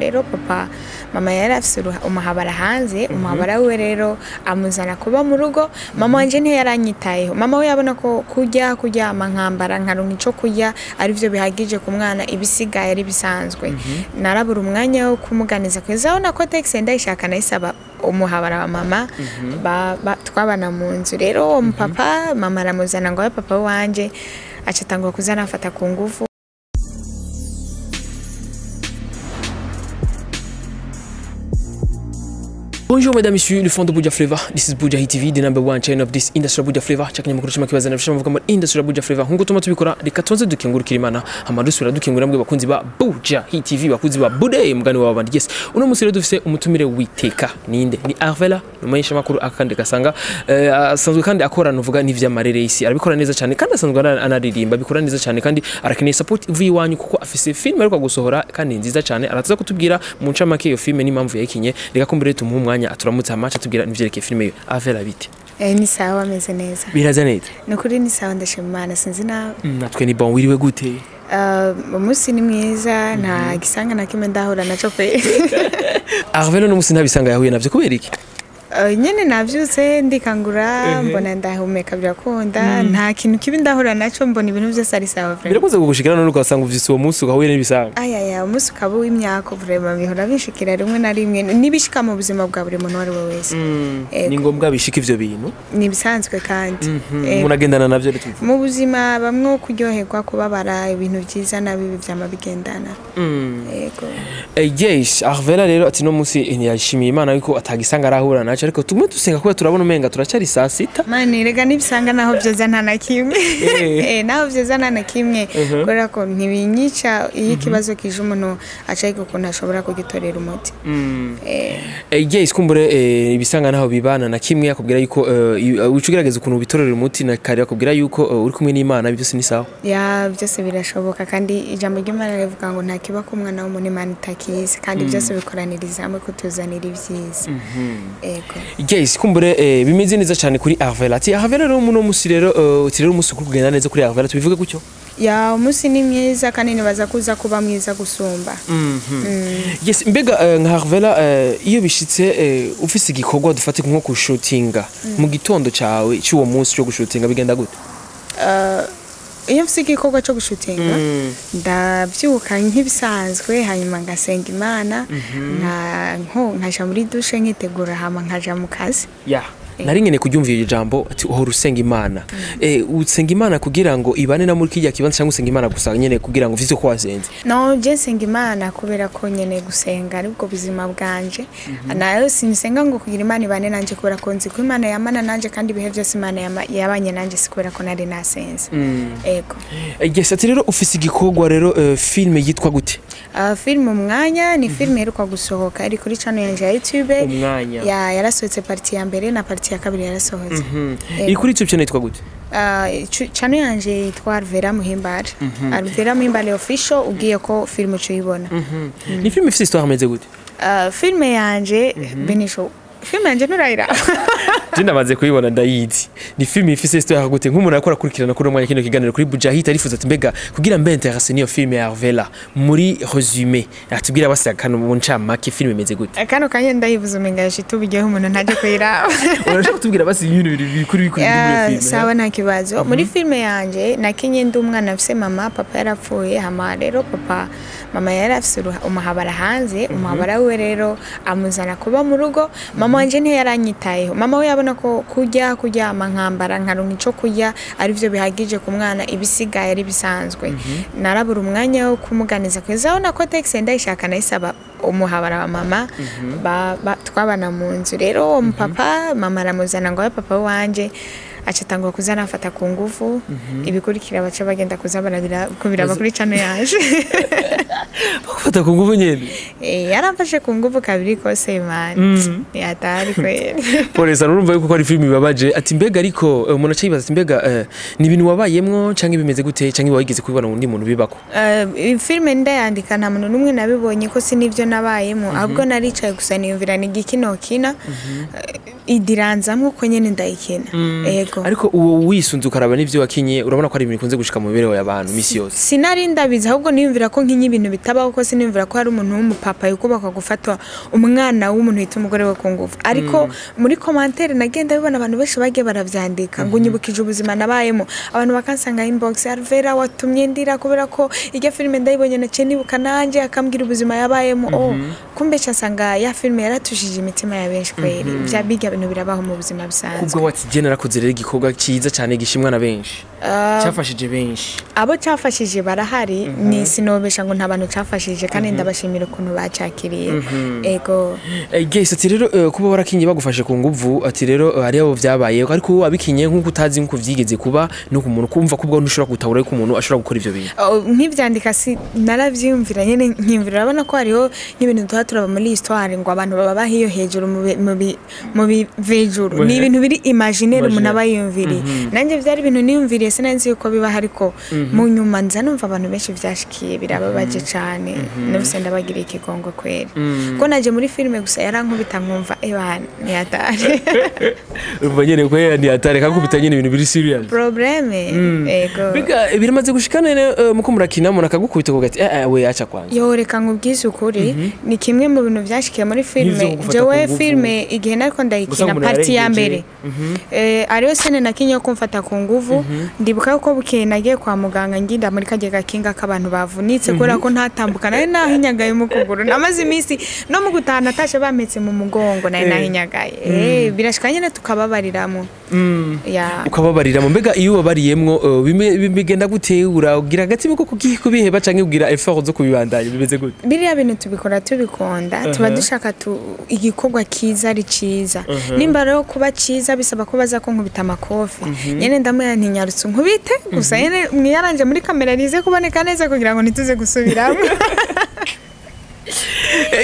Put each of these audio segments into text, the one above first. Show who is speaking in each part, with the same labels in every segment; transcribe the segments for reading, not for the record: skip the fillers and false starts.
Speaker 1: Rero papa mama yari afise umuhabara hanze, umuhabara wiwe rero amuzana kuba mu rugo. Mama wanje ntiyaranyitayeho. Mama we yabona ko kurya, kuryama, nkambara, nkaronka ico kurya arivyo bihagije ku mwana, ibisigaye ari bisanzwe. Narabura umwanya wo kumuganiza kugeza aho na Kotex ndayishaka nayisaba umuhabara wa mama twabana mu nzu. Rero uwo mupapa mama aramuzana ngo abe papa wanje, aca atangura kuza aramfata ku nguvu.
Speaker 2: Bonjour mesdames, messieurs, le fond de Buja Flavor. This is Buja TV, the number one channel of this industry Buja Flavor. Chakanya makuru chama kibazana bishama vuga muri industry Buja Flavor. Nkuko tuma tubikora, reka tubanze dukengurukira Imana, hama dusubira dukengura mbwe bakunzi ba Buja TV, bakunzi ba Bude mugani w'abandi. Yes. Uno musi rero dufise umutumire witeka. Ninde? Ni Arvela, umumenyesha makuru akandi gasanga asanzwe kandi akora nuvuga n'ivy'amarere isi. Arabikora neza cyane kandi asanzwe anaririmba, abikora neza cyane kandi arakeneye support ivuye iwanyu kuko afise film ariko gusohora kandi nziza cyane. Arataza kutubwira mu ncamake iyo film n'impamvu yayikinye. Reka kumbere tumuhe umwanya aturamutse amaca atubwira n'ivyerekeye filime yo. Arvela bite?
Speaker 1: Ni sawa, ameze neza.
Speaker 2: Biraza neza.
Speaker 1: Ni ukuri ni sawa, ndashima Imana, sinzi nawe.
Speaker 2: Natwe ni bon, wiriwe gute?
Speaker 1: Umunsi ni mwiza, nta gisanga na kimwe ndahura naco pe.
Speaker 2: Arvela no musi ntabisanga yahuye navyo kubera iki?
Speaker 1: Nyene navyutse ndikangura mbona ndahumeka birakunda, nta kintu kibi ndahura naco, mbona ibintu vyose ari sawa vraiment.
Speaker 2: Birakunze kugushikira none ugasanga uvyise uwo munsi ugahuye n'ibisanga.
Speaker 1: Ayaya, umunsi ukaba uw'imyako vraiment, bihora bishikira rimwe na rimwe, nibishika mu buzima bwa buri muntu uwo ari we wese.
Speaker 2: Ni ngombwa bishika ivyo bintu?
Speaker 1: Ni bisanzwe kandi.
Speaker 2: Umuntu agendana navyo rero.
Speaker 1: Mu buzima bamwe kuryoherwa, kubabara, ibintu vyiza na bibi vyama bigendana. Yego.
Speaker 2: Yes, Arvela rero ati no munsi yashimiye Imana yuko atagisanga arahura naco, ariko tumwe dusenga kuba turabona umenga turacyari saa sita.
Speaker 1: Mani rega nibisanga naho vyoza nta na kimwe. Naho vyoza nta na kimwe kubera ko ntibinyica iyo ikibazo kije umuntu aca ukuntu ashobora kugitorera umuti.
Speaker 2: Yes, kumbure ibisanga naho bibana na kimwe akubwira yuko ucugerageza ukuntu ubitorera umuti na kare akubwira yuko uri kumwe n'Imana byose ni sawa.
Speaker 1: Ya byose birashoboka kandi ijambo ry'Imana rivuga ngo nta kiba ku mwana w'umuntu Imana itakizi, kandi byose bikoraniriza hamwe kutuzanira ibyiza. Ego.
Speaker 2: Yes, kumbure bimeze neza cyane kuri Arvela. Ati Arvela rero muno musi rero uti rero umunsi kugenda neza kuri Arvela tubivuge gutyo?
Speaker 1: Ya umunsi ni mwiza kandi nibaza kuza kuba mwiza gusumba.
Speaker 2: Yes, mbega nka Arvela iyo bishitse ufise igikorwa dufate nko kushutinga mu gitondo cawe cy'uwo munsi cyo gushutinga bigenda gute?
Speaker 1: Iyo mfise igikorwa cyo gushutinga ndavyuka nk'ibisanzwe, hanyuma ngasenga Imana, nkaja muri dushe nkitegura hama nkaja mu kazi.
Speaker 2: Ya. Nari ngene kuryumvira iryo jambo ati uhora usenga Imana. Usenga Imana kugira ngo ibane na muri kijya kibanza cyangwa usenga Imana gusa nyene kugira ngo ufise ko wasenze?
Speaker 1: No, je nsenga Imana kubera ko nyene gusenga aribwo buzima bwanje. Nayo sinsenga ngo kugira Imana ibane nanje kubera ko nzi ko Imana yamana nanje kandi ibihe byose Imana yabanye nanje, si kubera ko nari nasenze. Ego.
Speaker 2: Yes, ati rero ufise igikorwa rero film yitwa gute?
Speaker 1: Film Umwanya ni film iheruka gusohoka iri kuri channel yanje ya YouTube.
Speaker 2: Umwanya.
Speaker 1: Ya yarasohotse partie ya mbere na partie ya kabiri yarasohotse.
Speaker 2: Iri kuri YouTube channel yitwa gute?
Speaker 1: Channel yanje yitwa Arvela Muhimbare. Arvela Muhimbare official, ugiye ko film ucuyibona.
Speaker 2: Ni film ifise histoire imeze gute?
Speaker 1: Film yanje Benisho. Film yanje nturayira.
Speaker 2: Je ndamaze kuyibona ndayizi. Ni film ifise histoire gute? Nk'umuntu akora kurikirana kuri umwanya kino kiganiro kuri Buja Hit arifuza ati mbega kugira mbe intéressé niyo film ya Arvela muri résumé atubwira basi kano mu ncamake film imeze gute?
Speaker 1: Kano kanye ndayivuze umenga yashitubigeho umuntu ntaje kuyiraba.
Speaker 2: Urashaka kutubwira basi ibintu bikuri bikuri muri film?
Speaker 1: Sawa nta kibazo. Muri film yanje nakinye ndi umwana afise mama, papa yarapfuye, hama rero papa mama yari afise umuhabara hanze, umuhabara wiwe rero amuzana kuba mu rugo. Mama wanje ntiyaranyitayeho. Mama we yabona ko kurya, kuryama, nkambara, nkaronka ico kurya arivyo bihagije ku mwana, ibisigaye ari bisanzwe. Narabura umwanya wo kumuganiza kugeza aho na Kotex ndayishaka nayisaba umuhabara wa mama twabana mu nzu. Rero uwo mupapa mama aramuzana ngo abe papa wanje, aca atangura kuza aramfata ku nguvu. Ibikurikira baca bagenda kuza barabira kubiraba kuri channel yanje.
Speaker 2: Bakufata ku nguvu nyene?
Speaker 1: Yaramfashe ku nguvu kabiri kose man. Yatari kweli.
Speaker 2: Polisa urumva yuko ari film ibabaje. Ati mbega ariko umuntu aca yibaza ati mbega ni ibintu wabayemwo canke bimeze gute canke wigeze kubibona undi muntu bibako?
Speaker 1: Film ndayandika nta muntu numwe nabibonye ko si nivyo nabayemwo, ahubwo naricaye gusa niyumvira ni igiki nokina. Idiranzamwo uko nyene ndayikina, ego.
Speaker 2: Ariko uwo wisunze ukaraba n'ivyo wakinye, urabona ko ari ibintu bikunze gushika mu mibereho y'abantu misi yose.
Speaker 1: Sinari ndabizi, ahubwo niyumvira ko nkinye ibintu bitabaho, ko siniyumvira ko hari umuntu w'umupapa yukubaka gufata umwana w'umuntu yita umugore we ku ngufu. Ariko muri commentaire nagenda bibona, abantu benshi bagiye baravyandika ngo unyibukije ubuzima nabayemo. Abantu bakansanga inbox: "Alvera, watumye ndira kubera ko irya filime ndayibonye naciye nibuka nanje." Akambwira ubuzima yabayemo. Oh, kumbe casanga ya filime yaratushije imitima ya benshi kweri. Vya biga bintu birabaho mu buzima busanzwe.
Speaker 2: Kubwo wati je narakoze rero igikorwa cyiza cyane gishimwa na benshi, cyafashije benshi.
Speaker 1: Abo cyafashije barahari, ni sinobesha ngo nta bantu cyafashije, kandi ndabashimira ukuntu bacakiriye, ego.
Speaker 2: Guys, ati rero kuba warakinye bagufashe ku nguvu, ati rero hari abo vyabaye, ariko wowe wabikinye nk'uko utazi nk'uko vyigeze kuba, nuko umuntu kumva kubwo ntushobora gutahura ko umuntu ashobora gukora ivyo bintu.
Speaker 1: Oh, nkivyandika si naravyiyumvira nyene, nkiyumvira, urabona ko hariho nk'ibintu tuba turaba muri histoire ngo abantu baba bahiyo hejuru mu bivejuru, ni ibintu biri imaginaire umuntu aba yiyumviriye. Nanjye vyari ibintu niyumviriye, sinari yuko bibaho, ariko mu nyuma nza numva abantu benshi vyashikiye, birababaje cane. Nufise ndabagira ikigongo kweri, ko naje muri filime gusa yarankubita nkumva ebana ni hatari.
Speaker 2: Urumva nyene ko ni hatari, kakubita nyene ibintu biri serious.
Speaker 1: Problème, ego.
Speaker 2: Biga biramaze gushika nene muko murakina umuntu akagukubita kuko ati we acha kwanza?
Speaker 1: Yo, reka nkubwize ukuri, ni kimwe mu bintu vyashikiye muri filime.
Speaker 2: Nk'ivyo gufata
Speaker 1: Jewe
Speaker 2: ku nguvu.
Speaker 1: filime igihe nariko
Speaker 2: Gusa
Speaker 1: ndayikina,
Speaker 2: umuntu
Speaker 1: partie ya
Speaker 2: yarengeje.
Speaker 1: mbere, ariyo scène nakinye yo kumfata ku nguvu, ndibuka yuko bukeye nagiye kwa muganga, nginda muri karya gakinga k'abantu bavunitse, kubera ko ntatambuka, nari nahinyagaye mu kuguru. Namaze iminsi no mu gutaha natashe bampetse mu mugongo, nari nahinyagaye. Birashika nyene tukababariramo ya.
Speaker 2: Ukababariramo. Mbega iyo ubabariyemwo bigenda gute? Uragira agatima ko kubiheba canke ugira effort zo kubibandanya? Bimeze gute?
Speaker 1: Biriya bintu tubikora tubikunda, tuba dushaka igikorwa kiza ari ciza. Nimba rero kuba ciza bisaba ko baza ko nkubita amakofi nyene, ndamuya ntinyarutse nkubite gusa nyene mwiyaranje muri kamera rize kuboneka neza kugira ngo ntituze gusubiramo.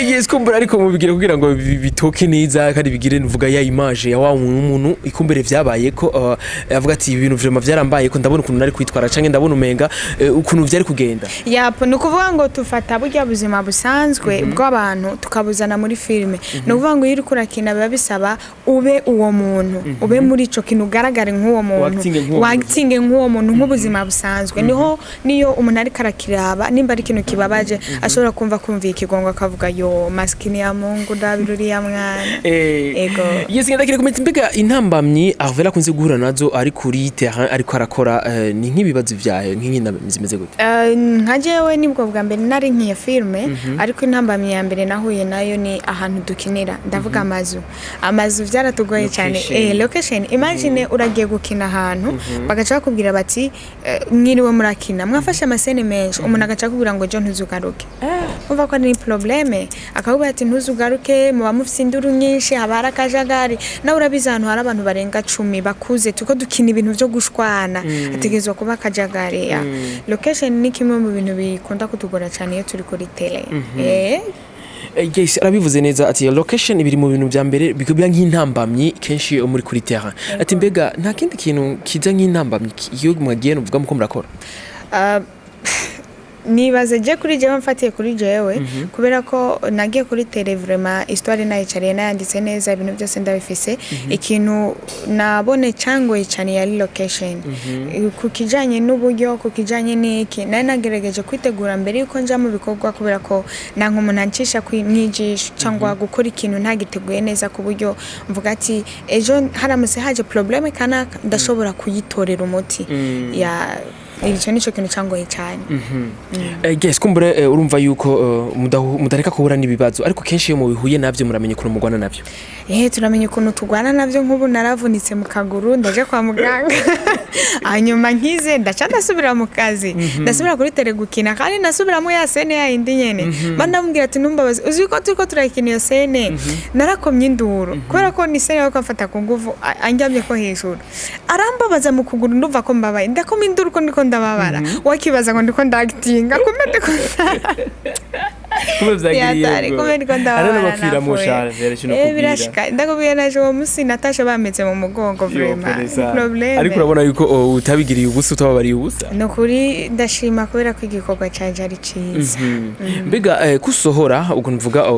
Speaker 2: Yes, kumbura ariko mubigira kugira ngo bitoke neza kandi bigire nuvuga ya image ya wa muntu ikumbere vyabaye ko avuga ati ibintu vraiment vyarambaye, ko ndabona ukuntu nari kwitwara canke ndabona umenga ukuntu vyari kugenda.
Speaker 1: Yapo, ni ukuvuga ngo tufata burya buzima busanzwe bw'abantu tukabuzana muri filime. Ni ukuvuga ngo iyo uriko urakina biba bisaba ube uwo muntu, ube muri ico kintu, ugaragare nk'uwo muntu.
Speaker 2: Wactinge nk'uwo muntu.
Speaker 1: Wactinge nk'uwo muntu, nk'ubuzima busanzwe. Niho niyo umuntu ariko arakiraba, nimba ari ikintu kibabaje, ashobora kumva kumviye ikigongo, akavuga: "Yo, maskini ya Mungu, ndabira uriya mwana." Ego.
Speaker 2: Yes, ngenda kire kumenya mbega intambamyi Arvela akunze guhura nazo ari kuri terrain ariko arakora, ni nk'ibibazo vyayo, nk'intambamyi zimeze gute?
Speaker 1: Nka jewe nibwo bwa mbere nari nkiye filime, ariko intambamyi ya mbere nahuye nayo ni ahantu dukinira, ndavuga amazu. Amazu byaratugoye cyane.
Speaker 2: Location.
Speaker 1: Location. Imagine uragiye gukina ahantu, bagaca bakubwira bati mwiriwe murakina, mwafashe ama scènes menshi, umuntu agaca akubwira ngo ejo ntuzugaruke. Umva ko ari problème, akakubwira ati ntuzugaruke, muba mufise induru nyinshi, haba hari akajagari. Nawe urabizi, ahantu hari abantu barenga 10 bakuze, turiko dukina ibintu vyo gushwana, hategerezwa kuba akajagari. Ya, location ni kimwe mu bintu bikunda kutugora cyane iyo turi kuri télé.
Speaker 2: Yes, arabivuze neza ati location biri mu bintu vya mbere bikubira nk'intambamyi kenshi iyo muri kuri terrain. Ati mbega nta kindi kintu kiza nk'intambamyi iyo mwagiye nuvuga muko murakora?
Speaker 1: Nibaze je kuri jewe, mfatiye kuri jewe, kubera ko nagiye kuri télé, vraiment histoire nayicariye, nayanditse neza, ibintu byose ndabifise. Ikintu nabone cyangoye cyane yari location. Ku kijanye n'uburyo, ku kijanye n'iki, nari nagerageje kwitegura mbere yuko nja mu bikorwa, kubera ko nanka umuntu ancisha mwijisho cyangwa gukora ikintu ntagiteguye neza, ku buryo mvuga ati ejo haramutse haje problème kanaka ndashobora kuyitorera umuti. Ya, icyo nicyo kintu cyangoye cyane.
Speaker 2: Yes, kumbure urumva yuko mudareka kubura n'ibibazo, ariko kenshi iyo mubihuye navyo muramenya ukuntu mugwana navyo.
Speaker 1: Turamenya ukuntu turwana navyo. Nk'ubu naravunitse mu kaguru, ndaje kwa muganga, hanyuma nkize ndaca ndasubira mu kazi, ndasubira kuri télé gukina, kandi nasubiramo ya scène ya yindi nyene. Mba ndamubwira ati ntumbabaze, uzi ko turiko turakina iyo scène narakomye induru, kubera ko ni scène yo kumfata ku nguvu, andyamye ko hejuru, arambabaza mu kuguru, ndumva ko mbabaye, ndakoma induru ko ndiko ndababara, wakibaza ngo ndiko ndagitinga, kumbe ndiko.
Speaker 2: Kumbe vyagiriye.
Speaker 1: Kumbe ndiko ndababara.
Speaker 2: Arana bapfira mu shara rero kino kubwira.
Speaker 1: Birashika. Ndakubwira naje uwo musi Natasha bameze mu mugongo vraiment. Problème.
Speaker 2: Ariko urabona yuko utabigiriye ubusa, utababariye ubusa.
Speaker 1: No kuri ndashima kubera ko igikorwa canje ari ciza.
Speaker 2: Mbega kusohora ubwo mvuga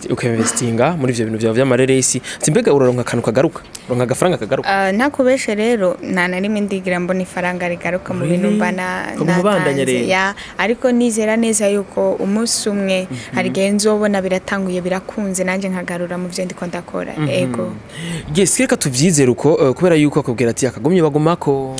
Speaker 2: ukinvestinga muri ivyo bintu byawe vy'amareresi, mbega uraronka akantu kagaruka? Uronka agafaranga kagaruka?
Speaker 1: Ntakubeshe rero nta na rimwe ndigira mbona ifaranga rigaruka mu bintu mba natanze. Ya, ariko nizera neza yuko umunsi umwe hari igihe nzobona biratanguye birakunze nanje nkagarura mu byo ndiko ndakora. Ego.
Speaker 2: Yes, reka tuvyizere uko kubera yuko akubwira ati akagumye bagumako.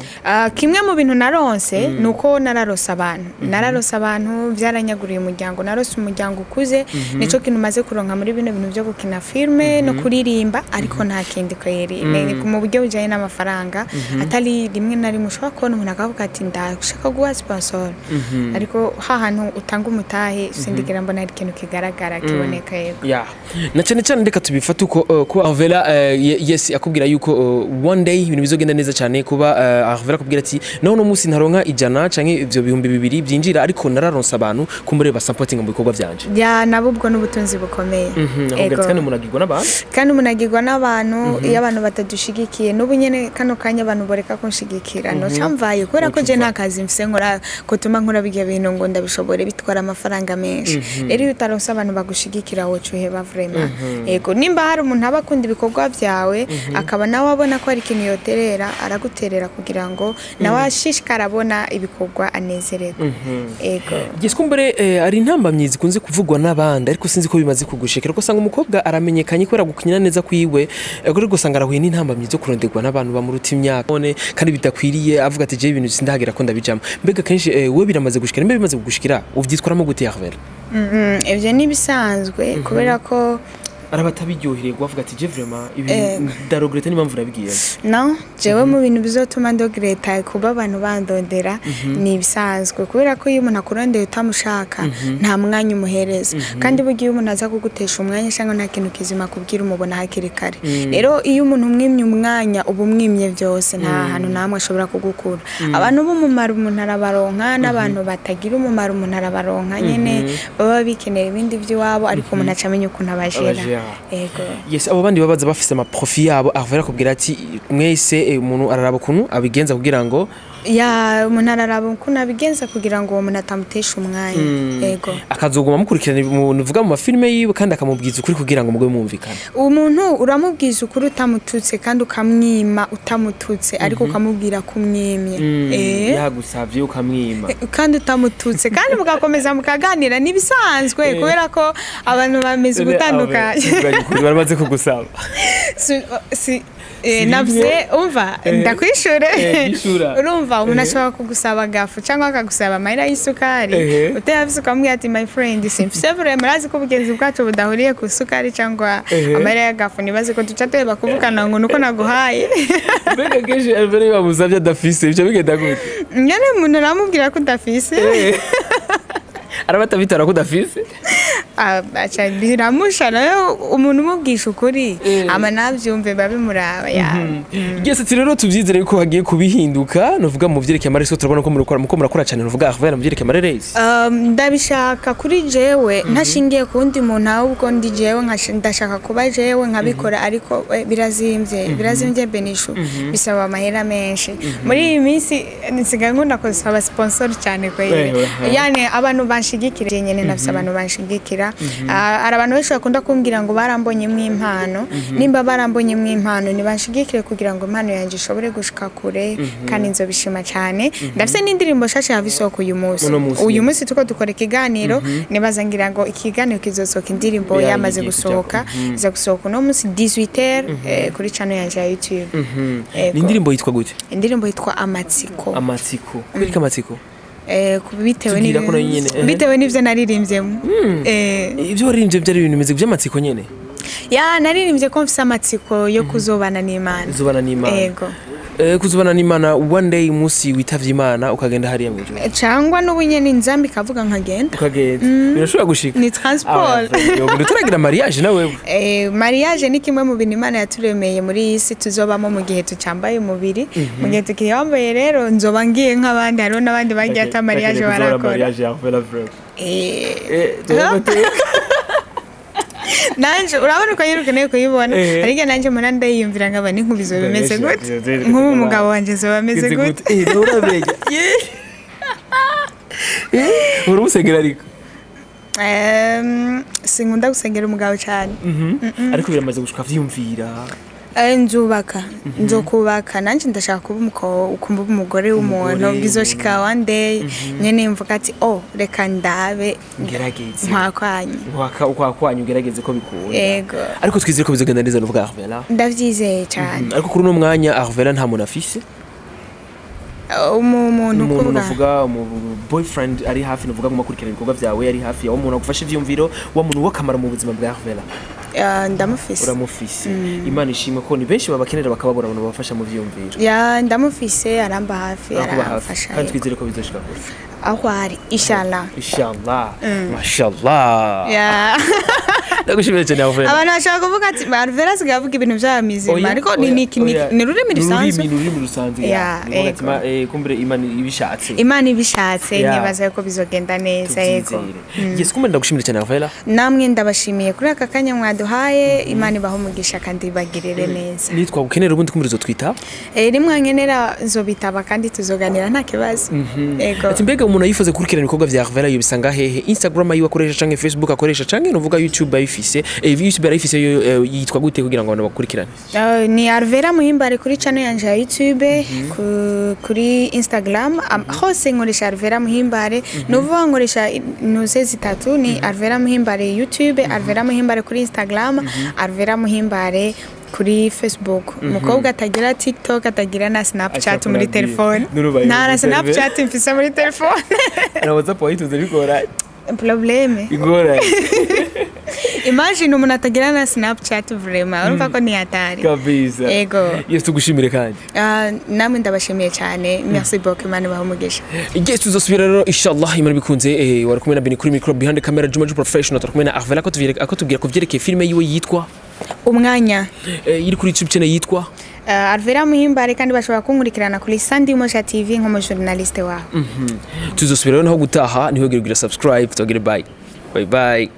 Speaker 1: Kimwe mu bintu naronse nuko nararose abantu. Nararose abantu byaranyaguriye umuryango, narose umuryango ukuze, nico kintu maze kuronka muri bino bintu byo gukina filme no kuririmba, ariko nta kindi kweri. Mu buryo bujanye n'amafaranga atari rimwe na rimwe ushobora kubona umuntu akavuga ati ndashaka guha sponsor, ariko hahantu utanga umutahe sindigira mbona ari ikintu kigaragara kiboneka. Yego.
Speaker 2: Ya. Na cyane cyane ndeka tubifata uko kuba Arvella yes akubwira yuko one day ibintu bizogenda neza cyane, kuba Arvella akubwira ati no munsi ntaronka 100 canke ivyo 2000 byinjira, ariko nararonsa abantu kumbure ba supporting mu bikorwa byanje.
Speaker 1: Ya, nabo ubwo n'ubutunzi bukomeye.
Speaker 2: Ego. Kandi umunagirwa n'abantu.
Speaker 1: Kandi umunagirwa n'abantu iyo abantu batadushigikiye n'ubu nyene kano kanya abantu boreka kunshigikira no camvaye kubera ko je nta kazi mfise nkora kutuma nkora bijya bintu ngo ndabishobore bitwara amafaranga menshi. Rero iyo utaronsa abantu bagushigikira wocu uheba vraiment. Ego, nimba hari umuntu aba akunda ibikorwa byawe akaba nawe abona ko ari ikintu yoterera, araguterera kugira ngo nawe ashishikara abona ibikorwa anezererwe. Ego.
Speaker 2: Giskumbere ari intambamyi zikunze kuvugwa n'abandi, ariko sinzi ko bimaze kugushikira ko usanga umukobwa aramenyekanye kubera gukinyana neza kwiwe, ariko gusanga arahuye n'intambamyi zo kuronderwa n'abantu bamuruta imyaka none kandi bidakwiriye, avuga ati je ibintu sindahagira ko ndabijamo. Mbega kenshi we biramaze gushikira, mbe bimaze kugushikira uvyitwaramo gute Arvella?
Speaker 1: Ivyo ni bisanzwe kubera ko
Speaker 2: arabatabiryohererwa avuga ati je vraiment ibi ndaregrete n'impamvu nabigiye.
Speaker 1: No, jewe mu bintu bizotuma ndogreta kuba abantu bandondera ni ibisanzwe kubera ko iyo umuntu akurondeye utamushaka nta mwanya umuhereza, kandi burya iyo umuntu aza kugutesha umwanya cyangwa nta kintu kizima kubwira umubona hakiri kare. Rero iyo umuntu umwimye umwanya uba umwimye byose, nta hantu namwe ashobora kugukura. Abantu b'umumaro umuntu arabaronka, n'abantu batagira umumaro umuntu arabaronka nyene baba bikenera ibindi by'iwabo, ariko umuntu acamenya ukuntu abajera. Ego.
Speaker 2: Yes, abo bandi babaza bafise ama profit yabo Arvella akubwira ati mwese umuntu araraba ukuntu abigenza kugira ngo
Speaker 1: ya umuntu araraba ukuntu abigenza kugira ngo uwo muntu atamutesha umwanya. Ego.
Speaker 2: Akazoguma mukurikirana uvuga mu mafilme yiwe kandi akamubwiza ukuri kugira ngo mugwe mumvikana.
Speaker 1: Umuntu uramubwiza ukuri utamututse kandi ukamwima utamututse, ariko ukamubwira kumwimye.
Speaker 2: Yagusavye ukamwima
Speaker 1: kandi utamututse kandi mugakomeza mukaganira nibisanzwe kubera ko abantu bameze gutandukanye.
Speaker 2: Baramaze kugusaba.
Speaker 1: Si navze umva ndakwishure. Urumva umuntu ashobora kugusaba gafu cyangwa akagusaba amahera y'isukari, utayafise ukamubwira ati my friend simfise vraiment, murazi ko ubugenzi bwacu budahuriye ku isukari cyangwa amahera ya gafu, nibaze ko duca tuheba kuvugana ngo nuko naguhaye.
Speaker 2: Mbega kenshi Arvella bamusavye adafise ivyo bigenda gute?
Speaker 1: Nyene umuntu aramubwira ko udafise.
Speaker 2: Arabatabitara ko udafise?
Speaker 1: Acha biramusha nayo umuntu umubwisha ukuri ama navyumve babimuraba ya.
Speaker 2: Yes, ati rero tuvyizere ko hagiye kubihinduka, novuga mu vyerekeye amaresi turabona ko murakora muko murakora cyane, novuga Arvella mu vyerekeye amaresi.
Speaker 1: Ndabishaka kuri jewe ntashingiye ku wundi muntu, ahubwo ndi jewe ndashaka kuba jewe nkabikora, ariko birazimvye Benishu bisaba amahera menshi. Muri iyi minsi nsigaye nkunda kusaba sponsor cyane kweli, yani abantu banshigikira nyene nafise abantu banshigikira. Hari abantu benshi bakunda kumbwira ngo barambonye mu impano, nimba barambonye mu impano nibanshigikire kugira ngo impano yanjye ishobore gushika kure, kandi nzobishima cyane. Ndafise n'indirimbo nshasha yavisohoka uyu munsi. Uyu munsi tuko dukora ikiganiro, nibaza ngira ngo ikiganiro kizosohoka indirimbo yamaze gusohoka, iza gusohoka uno munsi 18h kuri channel yanjye ya YouTube.
Speaker 2: Ni indirimbo yitwa gute?
Speaker 1: Indirimbo yitwa Amatsiko.
Speaker 2: Amatsiko. Kubera amatsiko?
Speaker 1: Bitewe n'ivyo naririmbyemo.
Speaker 2: Ivyo waririmbye byari ibintu bimeze by'amatsiko nyene?
Speaker 1: Ya, naririmbye ko mfise amatsiko yo kuzobana n'Imana.
Speaker 2: Kuzobana n'Imana.
Speaker 1: Ego.
Speaker 2: Kuzobana n'Imana one day, umunsi witavye Imana ukagenda hariya mu ijuru.
Speaker 1: Cyangwa n'ubu nyene inzambi ikavuga nkagenda.
Speaker 2: Ukagenda, birashobora gushika.
Speaker 1: Ni transport.
Speaker 2: Utaragira mariage nawe?
Speaker 1: Mariage ni kimwe mu bintu Imana yaturemeye muri iyi si tuzobamo mu gihe tucambaye umubiri. Mu gihe tukiyambaye rero nzoba ngiye nk'abandi. Hariho n'abandi bagiye ata mariage barakora. Nanje urabona uko nyine ukeneye kuyibona. Ariko nanje mbona ndayiyumvira nkaba n'inkubizo bimeze gute, nk'ubu umugabo wanje zoba ameze gute.
Speaker 2: Urabega uri umusengera ariko?
Speaker 1: Sinkunda gusengera umugabo cyane.
Speaker 2: Ariko biramaze gushika vyiyumvira?
Speaker 1: Nzubaka, nzokubaka. Nanje ndashaka kuba kumva umugore w'umuntu. Bizoshika one day nyene mvuga ati oh, reka ndabe.
Speaker 2: Ngerageze.
Speaker 1: Nkwakwanye.
Speaker 2: Ukwakwanye ugerageze ko bikunda.
Speaker 1: Yego.
Speaker 2: Ariko twizere ko bizogenda neza nuvuga Arvella.
Speaker 1: Ndavyizeye cyane.
Speaker 2: Ariko kuri uno mwanya Arvella nta muntu afise?
Speaker 1: Umuntu
Speaker 2: umuntu
Speaker 1: kuvuga
Speaker 2: nuvuga umu boyfriend ari hafi, nuvuga ngo makurikirana ibikorwa vyawe ari hafi yawe, umuntu agufasha ivyumviro, wa muntu w'akamaro mu buzima bwa Arvella.
Speaker 1: Ndamufise.
Speaker 2: Uramufise. Imana ishimwe ko ni benshi babakenera bakababura abantu babafasha mu vyumviro.
Speaker 1: Ya, ndamufise, aramba hafi.
Speaker 2: Arakuba hafi.
Speaker 1: Aramfasha.
Speaker 2: Kandi
Speaker 1: Yego.
Speaker 2: twizere ko bizoshika kure.
Speaker 1: Aho ari, inshallah.
Speaker 2: Inshallah, mashallah.
Speaker 1: Ya.
Speaker 2: Ndagushimiye cyane Arvella.
Speaker 1: Abantu bashaka kuvuga ati Arvella asigaye avuga ibintu vy'abamizima,
Speaker 2: Oya,
Speaker 1: ariko ni
Speaker 2: oya,
Speaker 1: ni
Speaker 2: oya.
Speaker 1: ni ururimi rusanzwe.
Speaker 2: Ni ururimi rusanzwe.
Speaker 1: Ya,
Speaker 2: Ni ukuvuga ati,
Speaker 1: ego.
Speaker 2: Kumbure Imana ibishatse.
Speaker 1: Imana ibishatse.
Speaker 2: Ya.
Speaker 1: Nibaza ko bizogenda neza, yego.
Speaker 2: Tubyizere. Yes, kumbe ndagushimira cyane Arvella.
Speaker 1: Namwe ndabashimiye kuri aka kanya mwaduhaye. Imana ibahe umugisha kandi ibagirire neza.
Speaker 2: Nitwa gukenera ubundi kumbure uzotwita.
Speaker 1: Rimwe nkenera nzobitaba kandi tuzoganira, nta kibazo. Ego.
Speaker 2: Ati mbega umuntu yifuza gukurikirana ibikorwa vya Arvella yobisanga hehe? Instagram yiwe akoresha canke Facebook akoresha canke nuvuga YouTube ayifise? YouTube arayifise yo, yitwa gute kugira ngo abantu bakurikirane?
Speaker 1: Ni Arvella Muhimbare kuri channel yanje ya YouTube, kuri Instagram, hose nkoresha Arvella Muhimbare. Ni ukuvuga nkoresha nuze zitatu: ni Arvella Muhimbare YouTube, Arvella Muhimbare kuri Instagram, Arvella Muhimbare kuri Facebook. Umukobwa atagira TikTok, atagira na Snapchat
Speaker 2: Acha
Speaker 1: muri
Speaker 2: kurabwira.
Speaker 1: telefone.
Speaker 2: Nurubaye
Speaker 1: Nta na
Speaker 2: ubu
Speaker 1: Snapchat mfise muri telefone.
Speaker 2: Na WhatsApp wayitunze bigora.
Speaker 1: Problème.
Speaker 2: Igora.
Speaker 1: Imagine umuntu atagira na Snapchat, vraiment urumva ko ni hatari.
Speaker 2: Kabisa.
Speaker 1: Ego.
Speaker 2: Yes, tugushimire kandi.
Speaker 1: Namwe ndabashimiye cyane, merci beaucoup, Imana ibahe umugisha.
Speaker 2: Igihe tuzosubira rero inshallah Imana bikunze. Wari kumwe na Beni kuri micro, behind the camera Juma Ju Professional. Turi kumwe na Arvella ko tubwira ko tubwira ko vyerekeye filime yiwe yitwa
Speaker 1: Umwanya.
Speaker 2: Iri kuri YouTube channel yitwa
Speaker 1: Arvella Muhimbare, kandi bashobora kunkurikirana kuri Sandy Mosha TV nk'umujournaliste waho.
Speaker 2: Tuzosubira rero naho gutaha. Ntiwigire kugira subscribe, tugire bye bye bye.